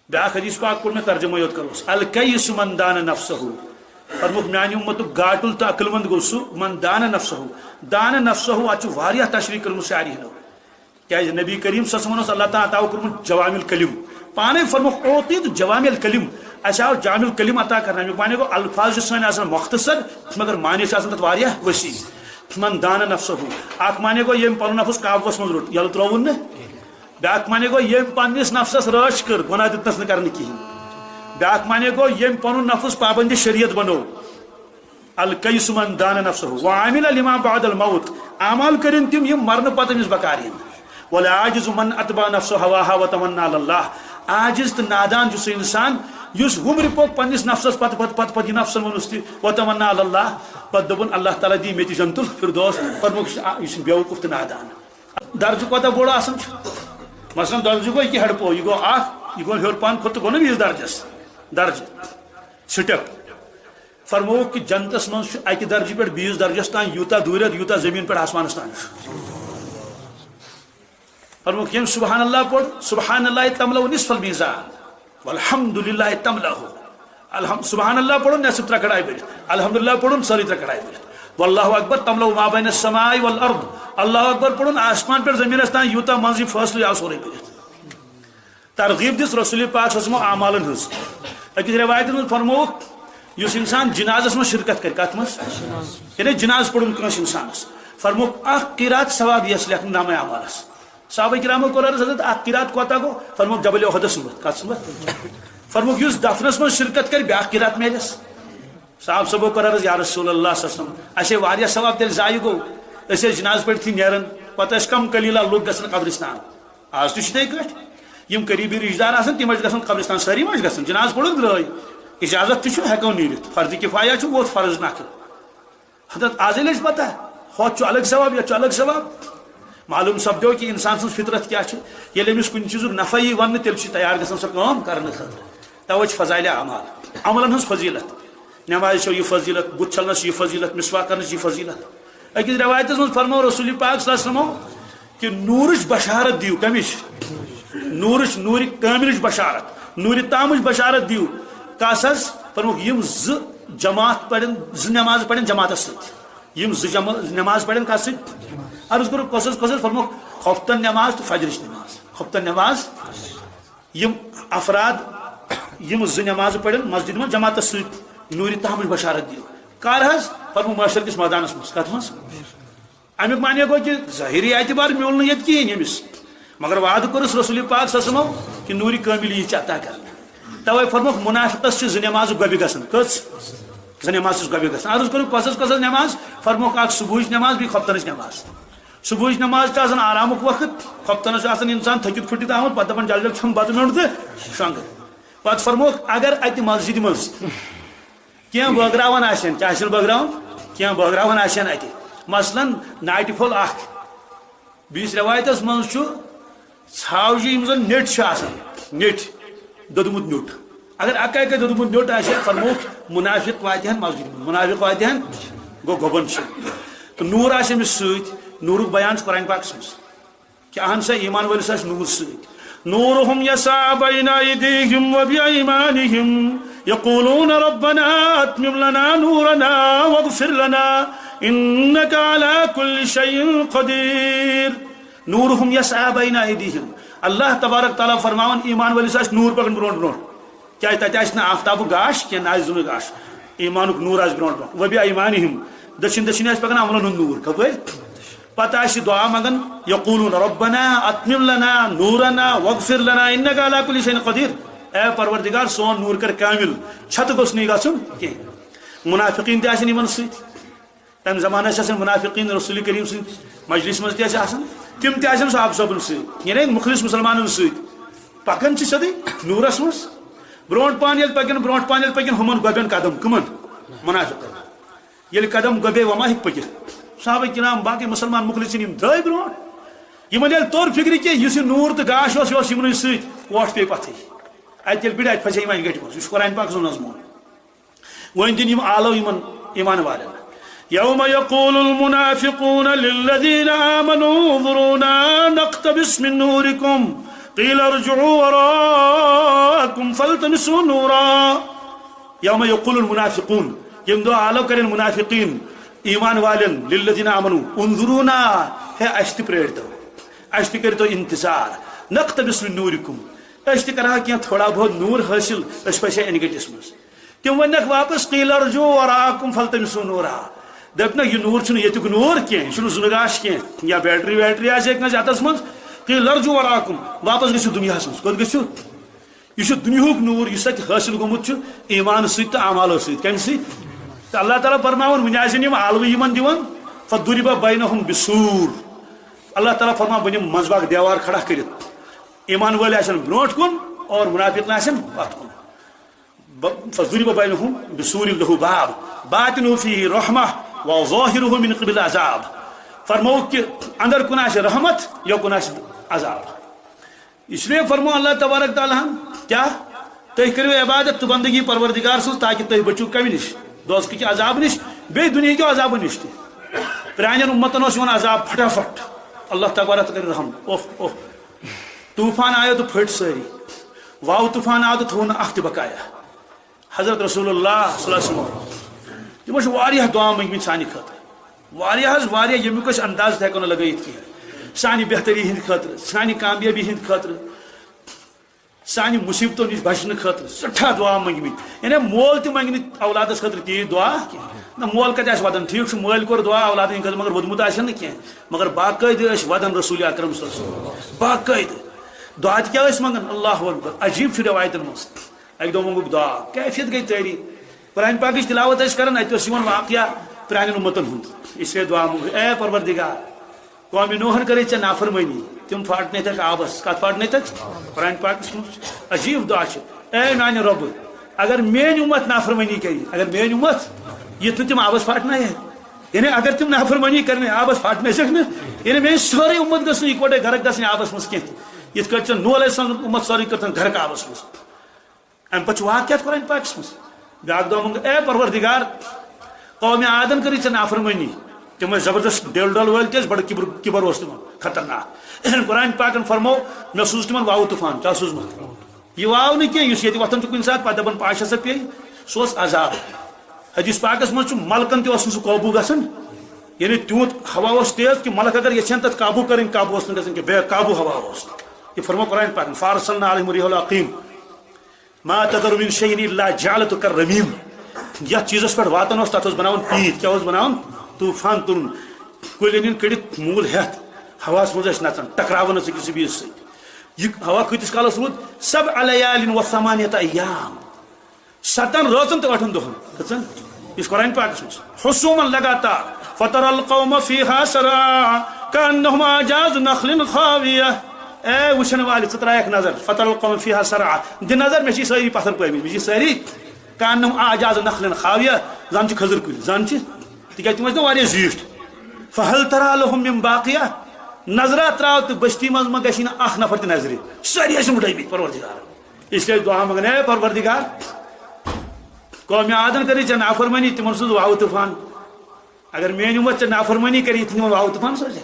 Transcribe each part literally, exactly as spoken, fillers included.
بیاکھ حدیث پاک کوٚر مےٚ ترجمہٕ یوت کروس، الکیس من دان نفسہ۔ فرموکھ، میانہِ امتُک گاٹُل تہٕ عقل مند گوٚو سُہ، من دان نفسہ۔ دان نفسہ، اتھ چھُ واریاہ تشریح کٔرمٕژ شاعری ہٕنٛدیو۔ کیازِ نبی کریم صلی اللہ علیہ وسلمن اوس اللہ تعالیٰ عطا کوٚرمُت جوامع الکلم۔ پانے فرموکھ، اوتیت جوامع الکلم، اسہِ آو جامع الکلم عطا کرنہٕ۔ امیُک معنی گوٚو، الفاظ چھِ سٲنۍ آسان مختصر، مگر معنی چھِ آسان تتھ واریاہ وسیع۔ من دان نفسہ، اکھ معنی گوٚو، ییٚمۍ پنُن نفس قابوس منٛز روٚٹ، یلہٕ ترٛووُن نہٕ۔ بیاکھ معنی گوٚو، ییٚمۍ پننِس نفسس رٲچھ کٔر، گۄناہ دیُتنس نہٕ کرنہٕ کِہینۍ۔ بیاکھ معنی گوٚو، ییٚمۍ پنُن نفس پابندِ شریعت بنوو۔ الکیس من دان نفسہ وعمل لما بعد الموت، اعمال کٔرِن تِم، یِم مرنہٕ پتہٕ أمِس بکار یِن۔ والعاجز من اتبع نفسہ ہواہا وتمنا علی اللہ، عاجز تہٕ نادان چھُ سُہ انسان یُس وُمرِ پوٚک پننِس نفسس پتہٕ پتہٕ پتہٕ پتہٕ یہِ نفسن ووٚنُس تہِ وتمنا علی اللہ، پتہٕ دوٚپُن، اللہ تعالیٰ دی مےٚ تہِ جنت الفردوس۔ فرموکھ، یہِ چھُ، یہِ چھُ بیوقوف تہٕ نادان۔ درجہٕ کوتاہ بوٚڑ آسان چھُ؟ مثلاً درجہٕ گوٚو یہِ ہیٚڈ پوٚو، یہِ گوٚو اکھ، یہِ گوٚو ہیوٚر پہن کھوٚت تہٕ گوٚو نہٕ بیٚیِس درجس درجہٕ، سٹیپ۔ فرمووُکھ کہِ جنتس منٛز چھُ اکہِ درجہٕ پٮ۪ٹھ بیٚیِس درجس تام یوٗتاہ دوٗرِتھ، یوٗتاہ زٔمیٖن پٮ۪ٹھ آسمانس تام چھُ۔ فرمووُکھ، ییٚمۍ سبحان اللہ پوٚر، سبحان اللہ تملہ نصف المیزان، والحمد للہ تملہ۔ الحم-، سبحان اللہ پوٚرُن نصف ترٛکڑ آیہِ بٔرِتھ، الحمدللہ پوٚرُن سٲرٕے ترٛکڑ آیہِ بٔرِتھ، واللہ اکبر تملہ ما بین السماء والارض، اللہ اکبر پوٚرُن آسمان پٮ۪ٹھ زٔمیٖنس تام یوٗتاہ منٛز یہِ فٲصلہٕ یہِ آو سورُے بٔرِتھ۔ ترغیب دِژ رسول پاک صلی اللہ علیہ وسلم اعمالن ہٕنٛز۔ أکِس رٮ۪وایتہِ منٛز فرمووُکھ، یُس انسان جنازس منٛز شرکت کرِ، کتھ منٛز؟ یعنی جنازٕ پوٚرُن کٲنٛسہِ انسانس، فرمووُکھ، اکھ قیرات ثواب یِیَس لیکھنہٕ نامہ اعمالس۔ صحابہ کرامو کوٚر عرض، حضرت، اکھ قیرات کوتاہ گوٚو؟ فرمووُکھ، جبل احدس سُمبتھ۔ کتھ سُمبتھ؟ فرمووُکھ، یُس دفنس منٛز شرکت کرِ، بیاکھ قیرات میلٮ۪س۔ صحابہ صٲبو کوٚر عرض، یا رسول اللہ صلی اللہ علیہ وسلم، اسے واریاہ ثواب تیٚلہِ ضایع گوٚو۔ أسۍ ٲسۍ جنازٕ پٮ۪ٹھ تھی نیران، پتہٕ ٲسۍ کم قلیلہ لُکھ گژھان قبرستان۔ آز تہِ چھِ تِتھے کٲٹھۍ۔ یِم قریبی رشتہٕ دار آسان، تِم ٲسۍ گژھان قبرستان، سٲری ما ٲسۍ گژھان؟ جنازٕ پوٚرُکھ درٛٲے۔ اجازت تہِ چھُ، ہٮ۪کو نیٖرِتھ۔ فرض کفایہ چھُ، ووت فرض نکھٕ۔ حضرت، آز ییٚلہِ اَسہِ پتہ، ہۄتھ چھُ الگ ثواب، یتھ چھُ الگ ثواب۔ معلوم سپدیو کہِ انسان سٕنٛز فطرت کیٛاہ چھِ۔ ییٚلہِ أمِس کُنہِ چیٖزُک نفع یی وننہٕ، تیٚلہِ چھُ تیار گژھان سۄ کٲم کرنہٕ خٲطرٕ۔ توے چھِ فضائل اعمال، عملن ہٕنٛز فضیلت۔ نمازِ چھو یہِ فضیلت، بُتھ چھلنس چھِ یہِ فضیلت، مسواک کرنس چھِ یہِ فضیلت۔ أکِس رٮ۪وایتس منٛز فرموو رسول پاک صلی اللہ علیہ وسلمو کہِ نوٗرٕچ بشارت دِیِو۔ کمِچ؟ نوٗرٕچ، نوٗرِ کٲمِلٕچ بشارت، نوٗرِ تامٕچ بشارت دِیِو۔ کس حظ؟ فرمووُکھ، یِم زٕ جماعت پرن، زٕ نماز پرن جماعتس سۭتۍ۔ یِم زٕ جما-، نماز پرن کس سۭتۍ؟ عرض کوٚرُکھ، کۄس حظ، کۄس حظ؟ فرمووُکھ، خۄفتن نماز تہٕ فجرٕچ نماز۔ خۄفتن نماز، یِم افراد یِم زٕ نمازٕ پرن مسجد منٛز جماعتس سۭتۍ، نوٗرِ تامٕچ بشارت دِیِو۔ کر حظ؟ فرموو، محشر کِس مٲدانس منٛز۔ کتھ منٛز؟ امیُک معنی گوٚو کہِ ظٲہری اعتبار میوٗل نہٕ ییٚتہِ کِہیٖنۍ ییٚمِس، مگر وعدٕ کوٚرُس رسول پاک صلی اللہ علیہ وسلمو کہِ نوٗرِ کٲمِل یی ژےٚ عطا کرنہٕ۔ توے فرمووُکھ، منافقس چھِ زٕ نمازٕ گۄبہِ گژھان۔ کٔژ؟ زٕ نمازٕ چھِس گۄبہِ گژھان۔ عرض کوٚرُکھ، کۄس حظ، کۄس حظ نماز؟ فرمووُکھ، اکھ صبحٕچ نماز، بیٚیہِ خۄفتنٕچ نماز۔ صبحٕچ نماز چھِ آسان آرامُک وقت، خۄفتنس چھُ آسان انسان تھٔکِتھ پھُٹِتھ آمُت، پتہٕ دپان، جل جل کھٮ۪مہٕ بتہٕ میوٚنٛڈ تہٕ شۄنٛگہٕ۔ پتہٕ فرمووُکھ، اگر اتہِ مسجدِ منٛز کینٛہہ بٲگراوان آسن، کیٛاہ آسن بٲگراوان؟ کینٛہہ بٲگراوان آسن اتہِ۔ مثلاً ناٹہِ پھوٚل اکھ۔ بیٚیِس رٮ۪وایتس منٛز چھُ ژھاوجہِ، یِم زن نیٚٹۍ چھِ آسان، نیٚٹۍ، دوٚدمُت نیوٚٹ۔ اگر اکے اکے دوٚدمُت نیوٚٹ آسہِ ہا، فرمووُکھ، منافق واتہِ ہن مسجدِ منٛز، منافق واتہِ ہن، گوٚو گۄبن چھِ۔ تہٕ نوٗر آسہِ أمِس سۭتۍ، نوٗرُک بیان چھُ قرآن پاکس منٛز۔ کہ اہن سا ایمان وٲلِس آسہِ نوٗر سۭتۍ۔ نورهم يسعى بين أيديهم وبأيمانهم يقولون ربنا أتمم لنا نورنا واغفر لنا إنك على كل شيء قدير۔ نورهم يسعى بين أيديهم۔ اللہ تبارک تعالیٰ فرماوان ایمان وٲلِس آسہِ نوٗر پکان برونٛٹھ برونٛٹھ۔ کیازِ تتہِ آسہِ نہٕ آفتابُک گاش کینٛہہ، نہ آسہِ زُنُک گاش۔ ایمانُک نوٗر آسہِ برونٛٹھ برونٛٹھ۔ وبأيمانهم، دٔچھِنۍ دٔچھِنۍ آسہِ پکان عملن ہُنٛد نوٗر۔ کپٲرۍ؟ پتہٕ آسہِ دعا منٛگان، یقولون ربنا اتمم لنا نورنا واغفر لنا انک علی کل شیء قدیر۔ اے پروردگار، سون نوٗر کر کامل، چھتہٕ گوٚژھ نہٕ یہِ گژھُن کینٛہہ۔ منافقین تہِ آسن یِمن سۭتۍ۔ تمہِ زمانہٕ ٲسۍ آسان منافقین رسول کریم سٕنٛدِ مجلس منٛز تہِ ٲسۍ آسان، تِم تہِ آسن صحابہٕ صٲبن سۭتۍ، یعنی مُخلص مُسلمانن سۭتۍ۔ پکان چھِ سیوٚدُے نوٗرس منٛز۔ برونٛٹھ پہن ییٚلہِ پکن، برونٛٹھ پہن ییٚلہِ پکن، ہُمن گۄبٮ۪ن قدم۔ کٕمن؟ منافقن۔ ییٚلہِ قدم گۄبے، وۄنۍ ما ہیٚکہِ پٔکِتھ؟ صحابہ کرام، باقٕے مسلمان مُخلصین، یِم درٛاے برونٛٹھ۔ یِمن ییٚلہِ توٚر فِکرِ کہِ یُس یہِ نوٗر تہٕ گاش اوس، یہِ اوس یِمنٕے سۭتۍ، وۄٹھ پیٚیہِ پتھٕے۔ اتہِ ییٚلہِ بِڑِ، اتہِ پھسے یِم انہِ گٹہِ منٛز۔ یہِ چھُ قرآن پاکس منٛز نظمُن۔ وۄنۍ دِن یِم آلو یِمن ایمان والٮ۪ن۔ یوم یقول المنافقون للذین آمنوا انظرونا نقتبس من نورکم قیل ارجعوا وراءکم فلتمسوا نورا یوم یقول المنافقون، ییٚمہِ دۄہ آلو کرن منافقین ایمان والٮ۪ن، للذین آمنوا انظرونا، ہے اَسہِ تہِ پرٛٲرۍتو، اَسہِ تہِ کٔرۍتو انتظار، نقتبس من نورکم، أسۍ تہِ کرہا کینٛہہ تھوڑا بہت نوٗر حٲصِل، أسۍ پھسے انہِ گٔٹِس منٛز۔ تِم ؤنکھ واپس، قیل ارجعوا وراءکم فلتمسوا نورا۔ دٔپۍ نہ، یہِ نوٗر چھُنہٕ ییٚتیُک نوٗر کینٛہہ، یہِ چھُنہٕ زُنہٕ گاش کینٛہہ، یا بیٹری ویٹری آسہِ ہے کٲنٛسہِ اَتَس منٛز۔ قیل ارجعوا وراءکم، واپس گٔژھِو دُنیاہَس منٛز۔ کوٚت گٔژھِو؟ یہِ چھُ دُنیاہُک نوٗر یُس اَتہِ حٲصِل گوٚمُت چھُ ایٖمانہٕ سۭتۍ تہٕ اعمالو سۭتۍ۔ کَمہِ سۭتۍ؟ تہٕ اللہ تعالیٰ فرماوان، وٕنہِ آسن یِم آلوٕ یِمَن دِوان، فضرب بینہم بسور۔ اللہ تعالیٰ فرماوان، بہٕ نِمہٕ منٛزباگ دیوار کھڑا کٔرِتھ، ایٖمان وٲلۍ آسن برونٛٹھ کُن اور منافق آسن پَتھ کُن۔ ب-، فضرب بینہم بسور لہ باب باطنہ فیہ رحمہ وظاہرہ من قبل عذاب۔ فرمووُکھ کہ اندر کُن آسہِ رحمت، یوکُن آسہِ عذاب۔ اس لیے فرمو اللہ تبارک تعالیٰ ہن کیا، تُہۍ کٔرِو عبادت تہٕ بندگی پروردگار سٕنٛز تاکہ تُہۍ بٔچِو کمہِ نِش؟ دوزخٕکہِ عذاب نِش، بیٚیہِ دُنیہٕکیو عذابو نِش تہِ۔ پرٛانٮ۪ن اُمتن اوس یِوان عذاب پھٹافٹ۔ اللہ تبارک تعالیٰ کرِ رحم۔ اوہ اوہ، طوفان آیو تہٕ پھٔٹۍ سٲری۔ واو طوفان آو تہٕ تھوٚو نہٕ اکھ تہِ بقایا۔ حضرت رسول اللہ صلی اللہ علیہ وسلم، تِمو چھِ واریاہ دعا منٛگمٕتۍ سانہِ خٲطرٕ۔ واریاہ حظ، واریاہ، ییٚمیُک أسۍ انداز تہِ ہٮ۪کو نہٕ لگٲیِتھ کینٛہہ۔ سانہِ بہتری ہِنٛدِ خٲطرٕ، سانہِ کامیٲبی ہِنٛدِ خٲطرٕ، سانہِ مُصیبتو نِش بچنہٕ خٲطرٕ سٮ۪ٹھاہ دعا منٛگمٕتۍ۔ یعنی مول تہِ منٛگہِ نہٕ اولادس خٲطرٕ تیٖژ دعا کینٛہہ۔ نہ، مول کتہِ آسہِ ودان؟ ٹھیٖک چھُ، مٲلۍ کوٚر دعا اولادن ہٕنٛدِ خٲطرٕ، مگر ووٚدمُت آسہِ نہٕ کینٛہہ۔ مگر باقٲعدٕ ٲسۍ ودان رسول اکرم صلی اللہ علیہ وسلم۔ باقٲعدٕ دعا تہِ کیٛاہ ٲسۍ منٛگان؟ اللہ اکبر۔ عجیب چھُ رٮ۪وایتن منٛز۔ اکہِ دۄہ مونگُکھ دعا، کیفیت گٔے تٲری۔ قرآن پاکٕچ تلاوت ٲسۍ کران، اتہِ اوس یِوان واقعہ پرانٮ۪ن اُمتن ہُنٛد۔ اس لیے دعا مونگ، اے پروردگار، قومِ نوحن کٔرٕے ژےٚ نافرمٲنی، تِم پھاٹنٲوتھکھ آبس۔ کتھ پھاٹنٲوتھکھ؟ قرآن پاکس منٛز عجیب دعا چھِ، اے میانہِ رۄبہٕ، اگر میٲنۍ اُمت نافرمٲنی کرِ، اگر میٲنۍ اُمت یِتھ نہٕ تِم آبس پھاٹناوِ، یعنی اگر تِم نافرمٲنی کرن، آبس پھاٹنٲوِتھ نہٕ، یعنی میٲنۍ سٲرٕے اُمت گٔژھ نہٕ یِکوٹے غرق گژھٕنۍ آبس منٛز کینٛہہ، یِتھ کٲٹھۍ ژےٚ نوح علیہ السلام اُمت سٲرٕے کٔرتھن غرق آبس منٛز۔ امہِ پتہٕ چھُ واقعہ قرآن پاکس منٛز۔ بیاکھ دعا منٛگ، اے پروردگار، قومِ عادن کٔرٕے ژےٚ نافرمٲنی۔ تِم ٲسۍ زبردست ڈیل ڈول وٲلۍ، تہِ ٲسۍ بڑٕ کبر، کبر اوس تِمن خطرناک۔ قرآن پاکن فرموو، مےٚ سوٗز تِمن واوٕ طوفان۔ کیٛاہ سوٗزمُت؟ یہِ واو نہٕ کینٛہہ، یُس ییٚتہِ وۄتھان چھُ کُنہِ ساتہٕ، پتہٕ دپان پاشا سا پیٚیہِ، سُہ اوس عذاب۔ حدیث پاکس منٛز چھُ ملکن تہِ اوس نہٕ سُہ قوبوٗ گژھان، یعنی تیوٗت ہوا اوس تیز کہ ملک اگر یژھن تتھ قابوٗ کرٕنۍ، قابوٗ اوس نہٕ گژھان کینٛہہ، بے قابوٗ ہوا اوس۔ یہِ فرموو قرآن پاکن، فارسلنا علیہم الريح العقيم۔ ما تذر من شيء الا جعلته كالرميم۔ یتھ چیزس پٮ۪ٹھ واتان اوس، تتھ اوس بناوان پیٖنت۔ کیٛاہ اوس بناوان؟ طوفان تُلُن۔ کُلٮ۪ن ہٕنٛدۍ کٔڑِتھ موٗل ہٮ۪تھ ہواہس منٛز ٲسۍ نژان، ٹکراوان ٲسۍ أکِس بیٚیِس سۭتۍ۔ یہِ ہوا کۭتِس کالس روٗد؟ سبع لیال و ثمانیة ایام۔ ستن رٲژن تہٕ ٲٹھن دۄہن۔ کٔژن؟ یُس قرآن پاکس منٛز۔ حسومن لگاتار۔ فترى القوم فيها صرعى كأنهم أعجاز نخل خاوية۔ اے وٕچھن والہِ، ژٕ ترٛایکھ نظر، فترى القوم فيها صرعى، دِ نظر، مےٚ چھِ سٲری پتھر پٲومٕتۍ، مےٚ چھِ سٲری، كأنهم أعجاز نخل خاوية، زن چھِ کھٔزٕر کُلۍ، زن چھِ، تِکیٛازِ تِم ٲسۍ نہ واریاہ زیٖٹھۍ۔ فهل ترى لهم من باقية، نظرا ترٛاو تہٕ بستی منٛز ما گژھی نہٕ اکھ نفر تہِ نظرِ، سٲری ٲسۍ مُٹٲومٕتۍ پروردگارن۔ اس لیے دعا منٛگان، اے پروردگار، قومِ عادن کٔرٕے ژےٚ نافرمٲنی، تِمن سوٗز واوٕ طوفان۔ اگر میٲنۍ اُمت ژےٚ نافرمٲنی کرِ، یِتھ تِمن واوٕ طوفان سوزِ۔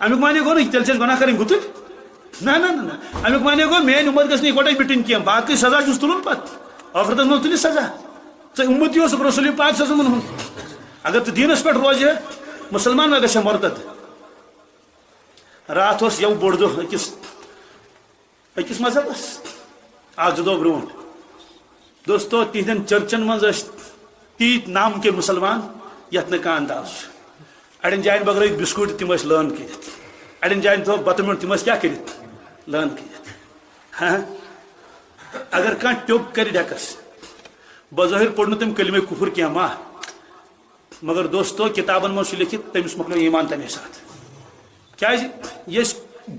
امیُک معنی گوٚو نہٕ، تیٚلہِ چھِ اَسہِ گۄناہ کَرٕنۍ گُتٕلۍ۔ نہ، نہ، نہ، نہ۔ امیُک معنی گوٚو، میٲنۍ اُمت گژھِ نہٕ یِکوَٹَے مِٹٕنۍ کینٛہہ، باقٕے سزا چھُس تُلُن پتہٕ۔ ٲخرتس منٛز تُلہِ سزا۔ ژےٚ اُمتی اوسُکھ رسول پاک صلی اللہ علیہ وسلمن ہُنٛد۔ اگر ژٕ دیٖنس پٮ۪ٹھ روزِ ہے، مُسلمان ما گژھِ ہے مرتد۔ راتھ اوس یَوٕ بوٚڑ دۄہ أکِس أکِس مذہبس، اکھ زٕ دۄہ برونٛٹھ۔ دوستو، تِہنٛدٮ۪ن چرچن منٛز ٲسۍ تیٖتۍ نام کے مُسلمان، یتھ نہٕ کانٛہہ انداز چھُ۔ اڑٮ۪ن جاین بٲگرٲوِکھ بسکوٹ، تِم ٲسۍ لٲن کٔرِتھ۔ اڑٮ۪ن جاین تھوٚو بتہٕ میوٚنٛڈ، تِم ٲسۍ کیٛاہ کٔرِتھ؟ لٲن کٔرِتھ۔ ہاں؟ اگر کانٛہہ ٹیوٚپ کرِ ڈٮ۪کس، بظٲہر پوٚر نہٕ تٔمۍ کلمہ کفر کینٛہہ، ما؟ مگر دوستو، کتابن منٛز چھُ لیکھِتھ، تٔمِس مۄکلیو ایمان تمے ساتہٕ۔ کیازِ؟ یۄس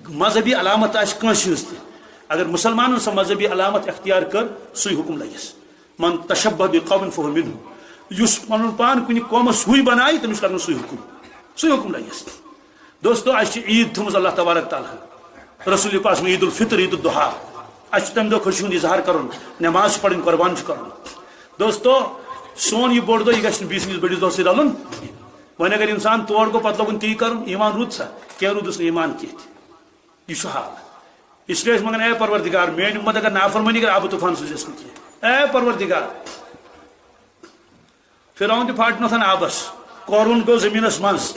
مذہبی علامت آسہِ کٲنٛسہِ ہٕنٛز تہِ، اگر مُسلمانن سۄ مذہبی علامت اختیار کٔر، سُے حُکم لگٮ۪س۔ من تشبہ بقوم فہو منہم۔ یُس پنُن پان کُنہِ قومس ہُے بنایہِ، تٔمِس لگن سُے حُکم، سُے حُکم لگٮ۪س۔ دوستو، اسہِ چھِ عید تھٲومٕژ اللہ تبارک تعالیٰ ہن۔ رسول پاک سُنٛد عید الفطر، عید الضحیٰ۔ اسہِ چھُ تمہِ دۄہ خوشی ہُنٛد اظہار کرُن، نماز چھِ پرٕنۍ، قربان چھُ کرُن۔ دوستو، سون یہِ بوٚڑ دۄہ، یہِ گژھِ نہٕ بیٚیِس نِش بٔڑِس دۄہس سۭتۍ رلُن۔ وۄنۍ اگر انسان تور گوٚو، پتہٕ لوگُن تی کرُن، ایمان روٗد سا؟ کینٛہہ روٗدُس نہٕ ایمان کینٛہہ تہِ۔ یہِ چھُ حال۔ اس لیے ٲسۍ منٛگان، اے پروردگار، میٲنۍ امت اگر نافرمٲنی کرِ، آبہٕ طوفان سوز اَسہِ کینٛہہ۔ اے پروردگار، فرعون تہِ پھاٹنوتھن آبس، قارون گوٚو زٔمیٖنس منٛز۔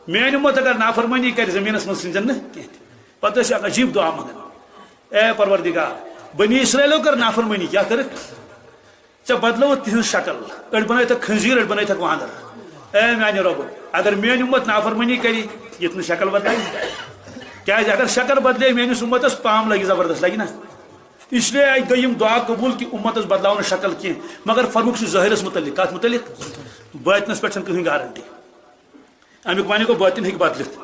میٲنۍ امت اگر نافرمٲنی کرِ، زٔمیٖنس منٛز ژھٕنزٮ۪ن نہٕ کینٛہہ تہِ۔ پتہٕ ٲسۍ یہِ عجیٖب دعا منٛگان، اے پروردگار، بنی اسرائیلو کٔر نافرمٲنی، کیٛاہ کٔرٕکھ؟ ژےٚ بدلٲوٕتھ تِہنٛز شکل، أڑۍ بنٲوتھکھ خنزیر، أڑۍ بنٲوتھکھ واندر۔ اے میانہِ رۄبہٕ، اگر میٲنۍ امت نافرمٲنی کرِ، یہِ تہِ نہٕ شکل بدلایہِ۔ کیازِ اگر شکل بدلے میٲنِس امتس، پام لگہِ زبردست، لگہِ نا؟ اس لیے گٔے یِم دعا قبول کہ امتس بدلاو نہٕ شکل کینٛہہ، مگر فرموک چھُ ظٲہرس متعلق۔ کتھ متعلق؟ باطنس پٮ۪ٹھ چھنہٕ کٕہٕنۍ گارنٹی۔ امیُک معنی گوٚو باطن ہیٚکہِ بدلِتھ۔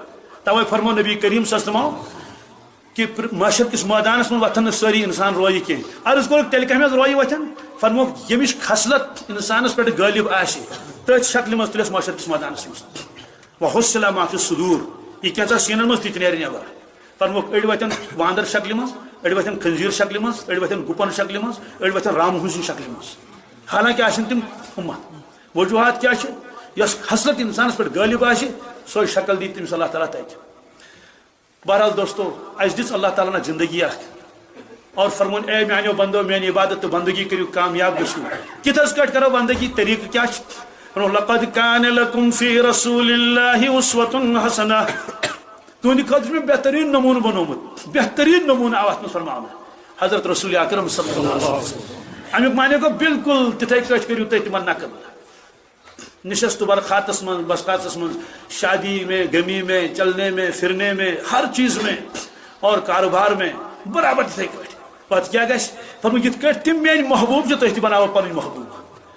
توے فرموو نبی کریم صلی اللہ علیہ وسلمو کہ پر-، محشر کِس مٲدانس منٛز وۄتھن نہٕ سٲری انسان رویہِ کینٛہہ۔ عرض کوٚرُکھ، تیٚلہِ کمہِ حظ رویہِ وۄتھن؟ فرمووُکھ، ییٚمِچ خصلت انسانس پٮ۪ٹھ غٲلب آسہِ، تٔتھۍ شکلہِ منٛز تُلٮ۪س محشر کِس مٲدانس منٛز۔ وحصل ما فی الصدور، یہِ کینٛژھا سیٖنن منٛز تہِ تہِ نیرِ نٮ۪بر۔ فرمووُکھ، أڑۍ وۄتھن واندر شکلہِ منٛز، أڑۍ وۄتھن خنزیر شکلہِ منٛز، أڑۍ وۄتھن گُپن شکلہِ منٛز، أڑۍ وۄتھن رامہٕ ہٕنٛز شکلہِ منٛز۔ حالانکہ آسن تِم امت۔ وجوہات کیٛاہ چھِ؟ یۄس خصلت انسانس پٮ۪ٹھ غٲلب آسہِ، سۄے شکل دی تٔمِس اللہ تعالیٰ تتہِ۔ بہرحال دوستو، اسہِ دِژ اللہ تعالیٰ ہن زندگی اکھ اور فرمون، اے میانیو بندو، میٲنۍ عبادت تہٕ بندگی کٔرِو، کامیاب گٔژھِو۔ کِتھ حظ کٲٹھۍ کرو بندگی؟ طریٖقہٕ کیٛاہ چھُ؟ فرمون، لقد کان لکم فی رسول اللہ اسوۃ حسنہ۔ تُہنٛدِ خٲطرٕ چھُ مےٚ بہتریٖن نموٗنہٕ بنوومُت، بہتریٖن نموٗنہٕ آو اتھ منٛز فرماونہٕ، حضرت رسول اکرم صلی اللہ علیہ وسلم۔ امیُک معنی گوٚو، بالکل تِتھے کٲٹھۍ کٔرِو تُہۍ تِمن نقل۔ نشست و برخاستس منٛز، بسخاستس منٛز، شادی میں، غمی میں، چلنے میں، پھرنے میں، ہر چیز میں اور کاروبار میں برابر تِتھے کٲٹھۍ۔ پتہٕ کیٛاہ گژھِ؟ فرموو، یِتھ کٲٹھۍ تِم میٲنۍ محبوب چھِ، تُہۍ تہِ بناوو پنٕنۍ محبوب۔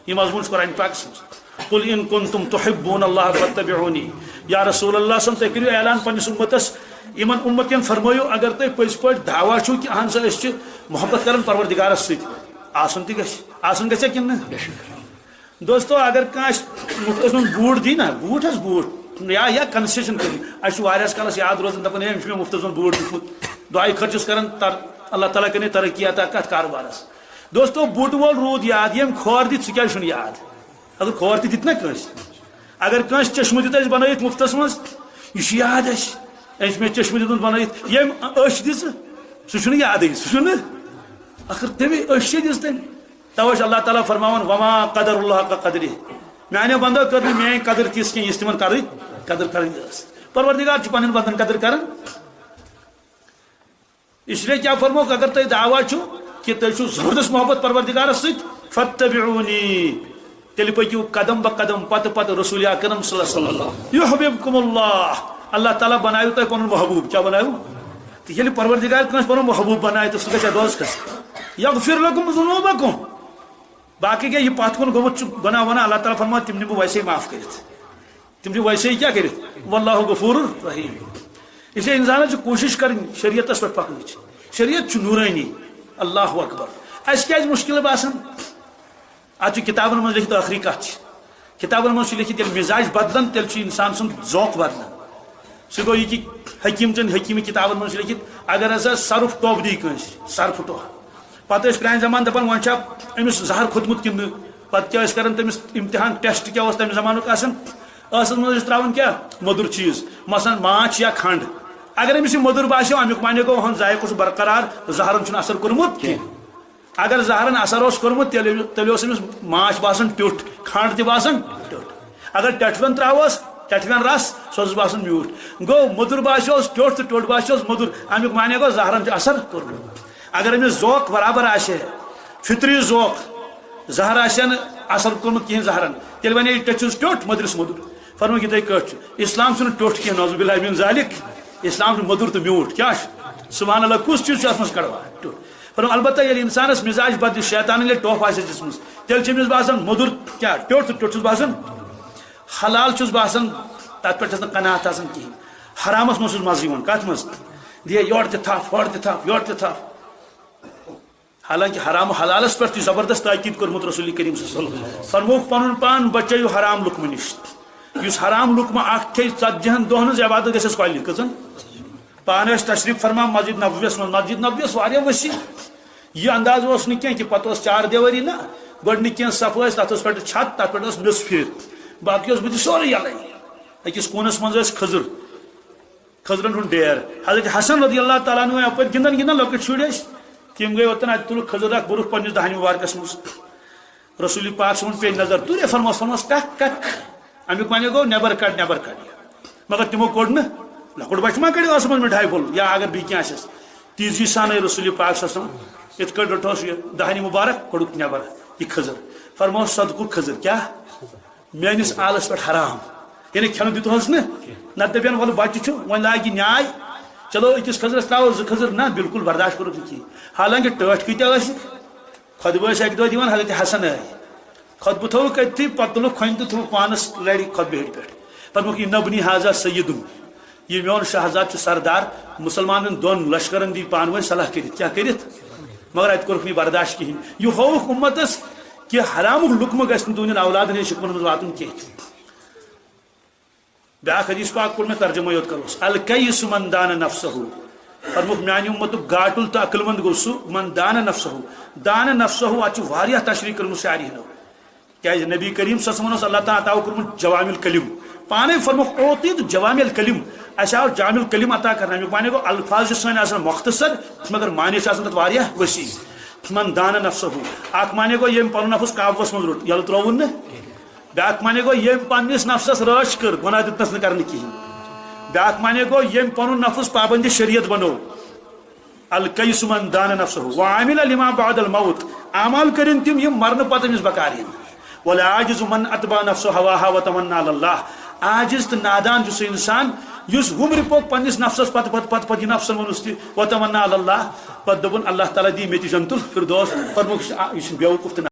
یہِ مضموٗن چھُ قرآن پاکس منٛز۔ قل ان کنتم تحبون اللہ فاتبعونی۔ یا رسول اللہ صلی اللہ علیہ وسلم، تُہۍ کٔرِو اعلان پننِس امتس، یِمن امتین فرمٲیِو، اگر تُہۍ پٔزۍ پٲٹھۍ دعویٰ چھِو کہ اہن سا أسۍ چھِ محبت کران پروردگارس سۭتۍ، آسُن تہِ گژھِ، آسُن گژھِ کِنہٕ نہٕ؟ دوستو، اگر کانٛہہ اَسہِ مُفتَس منٛز بوٗٹ دی نا، بوٗٹ حظ بوٗٹ، یا، یا کنسیشن کٔرِو۔ اَسہِ چھُ واریاہَس کالَس یاد روزان، دَپان، "ہے، أمۍ چھُ مےٚ مُفتَس منٛز بوٗٹ دیُتمُت، دُعایہِ خٲطرٕ چھُس کران، تر-، اللہ تعالیٰ کَرِ ترقی عطا کَتھ کارٕبارَس۔" دوستو، بوٗٹہٕ وول روٗد یاد، ییٚمۍ کھور دِتۍ، سُہ کیٛازِ چھُنہٕ یاد؟ اگر کھور تہِ دِتۍ نا کٲنٛسہِ، اگر کٲنٛسہِ چشمہٕ دیُت اَسہِ بَنٲیِتھ مُفتَس منٛز، یہِ چھُ یاد اَسہِ، أمۍ چھُ مےٚ چشمہٕ دیُتمُت بَنٲیِتھ، ییٚمۍ أچھ دِژٕ، سُہ چھُنہٕ یادٕے، سُہ چھُنہٕ، اگر تٔمۍ أچھ چھِ دِژ تٔمۍ۔ توے چھُ اللہ تعالیٰ فرماوان، "وما قدر اللہ حق قدرہ"۔ میانیو بندو کٔر نہٕ میٲنۍ قدر تِژھ کینٛہہ، یِژھ تِمن کرٕنۍ، قدر کرٕنۍ ٲس۔ پروردگار چھُ پننٮ۪ن بندن قدر کران۔ اس لیے کیٛاہ فرمووُکھ، اگر تۄہہِ دعویٰ چھُ کہ تُہۍ چھِو زبردست محبت پروردگارس سۭتۍ، "فاتبعونی"، تیٚلہِ پٔکِو قدم بہ قدم، پتہٕ پتہٕ رسول اکرم صلی اللہ علیہ وسلم۔ یحببکم اللہ، اللہ تعالیٰ بنایو تۄہہِ پنُن محبوب۔ کیٛاہ بنایو؟ تہٕ ییٚلہِ پروردگار کٲنٛسہِ پنُن محبوب بنایہِ، تہٕ سُہ گژھِ دوزخس۔ یغفر لکم ذنوبکم۔ باقی گٔے یہِ پتھ کُن گوٚمُت چھُ گۄناہ وۄناہ، اللہ تعالیٰ فرماوان، تِم نِمہٕ بہٕ ویسے معاف کٔرِتھ۔ تِم چھِ ویسے کیٛاہ کٔرِتھ؟ واللہ غفور رحیم۔ اس لیے انسانس چھِ کوٗشِش کرٕنۍ شریعتس پٮ۪ٹھ پکنٕچ۔ شریعت چھُ نوٗرٲنی۔ اللہ اکبر۔ اَسہِ کیٛازِ مُشکِل باسان؟ اتھ چھِ کِتابن منٛز لیکھِتھ، ٲخری کتھ چھِ۔ کِتابن منٛز چھُ لیکھِتھ، ییٚلہِ مِزاج بدلن، تیٚلہِ چھُ انسان سُنٛد ذوق بدلان۔ سُہ گوٚو یہِ کہِ حکیٖم چن حکیٖمی کِتابن منٛز چھُ لیکھِتھ، اگر ہسا سرُپھ ٹوٚپھ دی کٲنٛسہِ، سرُپھ ٹوٚپھ، پتہٕ ٲسۍ پرٛانہِ زمانہٕ دپان، وۄنۍ چھا أمِس زہر کھوٚتمُت کِنہٕ نہٕ؟ پتہٕ کیٛاہ ٲسۍ کران تٔمِس امتحان، ٹیسٹ کیٛاہ اوس تمہِ زمانُک آسان؟ ٲسس منٛز ٲسۍ ترٛاوان کیٛاہ؟ مۄدُر چیٖز، مثلاً ماچھ یا کھنٛڈ۔ اگر أمِس یہِ مۄدُر باسیو، امیُک معنی گوٚو، ہُہُنٛد ذایقہٕ چھُ برقرار، زہرن چھُنہٕ اثر کوٚرمُت کینٛہہ۔ اگر زہرن اثر اوس کوٚرمُت، تیٚلہِ، تیٚلہِ اوس أمِس ماچھ باسان ٹیوٚٹھ، کھنٛڈ تہِ باسان ٹیوٚٹھ۔ اگر ٹٮ۪ٹھوٮ۪ن ترٛاووس، ٹٮ۪ٹھوٮ۪ن رس، سُہ اوس باسان میوٗٹھ۔ گوٚو، مۄدُر باسیوس ٹیوٚٹھ تہٕ ٹیوٚٹھ باسیوس مۄدُر۔ اَمیُک معنی گوٚو، زہرن چھُ اثر کوٚرمُت۔ اگر أمِس ذوق برابر آسہِ ہے، فطری ذوق، زہر آسہِ ہا نہٕ اثر کوٚرمُت کِہیٖنۍ زہرن، تیٚلہِ وَنے یہِ ٹیٚٹھِس ٹیوٚٹھ، مۄدرِس مۄدُر۔ فرموو، یِتھَے کٲٹھۍ چھُ۔ اسلام چھُنہٕ ٹیوٚٹھ کینٛہہ، نعوذ باللہ من ذالک۔ اسلام چھُ مۄدُر تہٕ میوٗٹھ۔ کیٛاہ چھُ؟ سبحان اللہ، کُس چیٖز چھُ اَتھ منٛز کڑوا ٹیوٚٹھ؟ فرموو، البتہ ییٚلہِ اِنسانَس مِزاج بدلہِ، شیطانَن ییٚلہِ ٹوٚپھ آسٮ۪س دِژمٕژ، تیٚلہِ چھِ أمِس باسان مۄدُر کیٛاہ؟ ٹیوٚٹھ تہٕ ٹیوٚٹھ چھُس باسان۔ حلال چھُس باسان، تَتھ پٮ۪ٹھ چھَس نہٕ قناعت آسان کِہیٖنۍ۔ حرامَس منٛز چھُس مَزٕ یِوان۔ کَتھ منٛز؟ دِیے یورٕ تہِ تھپھ، ہورٕ تہِ تھپھ، یورٕ تہِ تھپھ۔ حالانکہ حرام و حلالس پٮ۪ٹھ تہِ زبردست تاکید کوٚرمُت رسول کریم صلی اللہ علیہ وسلم۔ فرمووُکھ، پنُن پان بچٲیِو حرام لقمہٕ نِش۔ یُس حرام لقمہٕ اکھ کھیٚیہِ ژتجی ہن دۄہن ہٕنٛز عبادت گژھٮ۪س کۄلہِ۔ کٔژن؟ پانہٕ ٲسۍ تشریف فرما مسجد نبویس منٛز۔ مسجد نبویس واریاہ وسیع۔ یہِ انداز اوس نہٕ کینٛہہ کہِ پتہٕ اوس چار دیوٲری نہ، گۄڈٕنِکۍ کینٛہہ صفہٕ ٲسۍ، تتھ اوس پٮ۪ٹھٕ چھت، تتھ پٮ۪ٹھ ٲس میٚژ پھِرِتھ، باقٕے اوس بٕتھِ سورُے یَلَے۔ أکِس کوٗنس منٛز ٲسۍ کھٔزٕر۔ خٔزرن ہُنٛد ڈیر۔ حضرت حسن رضی اللہ تعالیٰ عنہ اپٲرۍ گِنٛدان گِنٛدان، لۄکٕٹۍ شُرۍ ٲسۍ، تِم گٔے اوٚتن، اتہِ تُلُکھ خٔزٕر اکھ، بوٚرُکھ پننِس دہنہِ مُبارکس منٛز۔ رسول پاک صٲبن پیٚیہِ نظر، دوٗرے فرموس، فرموس، "کک، کک۔" امیُک معنی گوٚو، "نٮ۪بر کڑ، نٮ۪بر کڑ۔" مگر تِمو کوٚڑ نہٕ۔ لۄکُٹ بچہٕ ما کڑِ ٲسہٕ منٛز مِٹھایہِ پھوٚل، یا اگر بیٚیہِ کینٛہہ آسٮ۪س۔ تیزی سان آیہِ رسول پاک صلی اللہ علیہ وسلم، یِتھ کٲٹھۍ رٔٹہوس یہِ دہنہِ مُبارک، کوٚڑُکھ نٮ۪بر یہِ خٔزٕر۔ فرموس، "صدقُک خٔزٕر۔" کیٛاہ؟ میٲنِس آلس پٮ۪ٹھ حرام، یعنی کھٮ۪نہٕ دیُتہوس نہٕ۔ نتہٕ دپن، "ولہٕ بچہِ چھُ، وۄنۍ لاگہِ نیاے، چلو أکِس خٔزرس ترٛاوو زٕ خٔزٕر۔" نہ، بالکل برداشت کوٚرُکھ نہٕ کِہیٖنۍ۔ حالانکہ ٹٲٹھۍ کۭتیاہ ٲسِکھ؟ خطبہٕ ٲسۍ اَکہِ دۄہ دِوان، حضرت حسن ٲے۔ خطبہٕ تھوٚوُکھ أتھی، پتہٕ تُلُکھ کھۄنہِ تہٕ تھوٚوُکھ پانس لرِ خطبہٕ ہیٚرِ پٮ۪ٹھ۔ فرمووُکھ، "اِنَّ ابْنِی ہذا سیدٌ۔" یہِ میون شاہزادٕ چھُ سردار، مُسلمانن دۄن لشکرن دی پانہٕ ؤنۍ صلاح کٔرِتھ۔ کیٛاہ کٔرِتھ؟ مگر اَتہِ کوٚرُکھ نہٕ یہِ برداشت کِہیٖنۍ۔ یہِ ہووُکھ اُمتس کہِ حرامُک لُقمہٕ گژھِ نہٕ تُہنٛدٮ۪ن اولادن ہٕنٛدِس شِکمن منٛز واتُن کینٛہہ۔ بیٛاکھ حدیث پاک پوٚر مےٚ، ترجمہٕ یوت کروس۔ "الکیس من دان نفسہ۔" فرمووُکھ، میانہِ اُمتُک گاٹُل تہٕ عقل مند گوٚو سُہ، "من دان نفسہ۔" دان نفسہ، اتھ چھِ واریاہ تشریح کٔرمٕژ شارحینو۔ کیازِ نبی کریم صلی اللہ علیہ وسلمن اوس اللہ تعالیٰ عطا کوٚرمُت جوامع الکلم۔ پانے فرمووُکھ، "اوتیت جوامع الکلم۔" اسہِ آو جامع الکلم عطا کرنہٕ۔ امیُک معنی گوٚو، الفاظ چھِ سٲنۍ آسان مختصر، مگر معنی چھِ آسان تتھ واریاہ وسیع۔ "من دان نفسہ۔" اکھ معنی گوٚو، ییٚمۍ پنُن نفس قابوس منٛز روٚٹ، یلہٕ ترٛووُن نہٕ۔ بیٛاکھ معنی گوٚو، ییٚمۍ پننِس نفسس رٲچھ کٔر، گۄناہ دیُتنس نہٕ کرنہٕ کِہینۍ۔ بیٛاکھ معنی گوٚو، ییٚمۍ پنُن نفس پابندِ شریعت بنوو۔ "الکیس من دان نفسہ وعمل لما بعد الموت۔" اعمال کٔرِن تِم، یِم مرنہٕ پتہٕ أمِس بکار یِن۔ "والعاجز من اتبع نفسہ ہواہا وتمنی علی اللہ۔" عاجز تہٕ نادان چھُ سُہ انسان یُس وُمرِ پوٚک پننِس نفسس پتہٕ، پتہٕ، پتہٕ، پتہٕ یہِ نفسن ووٚنُس تہِ، "وتمنی علی اللہ۔" پتہٕ دوٚپُن، "اللہ تعالیٰ دی مےٚ تہِ جنت الفردوس۔" فرمووُکھ، یہِ چھُ، یہِ چھُ بیوقوف تہٕ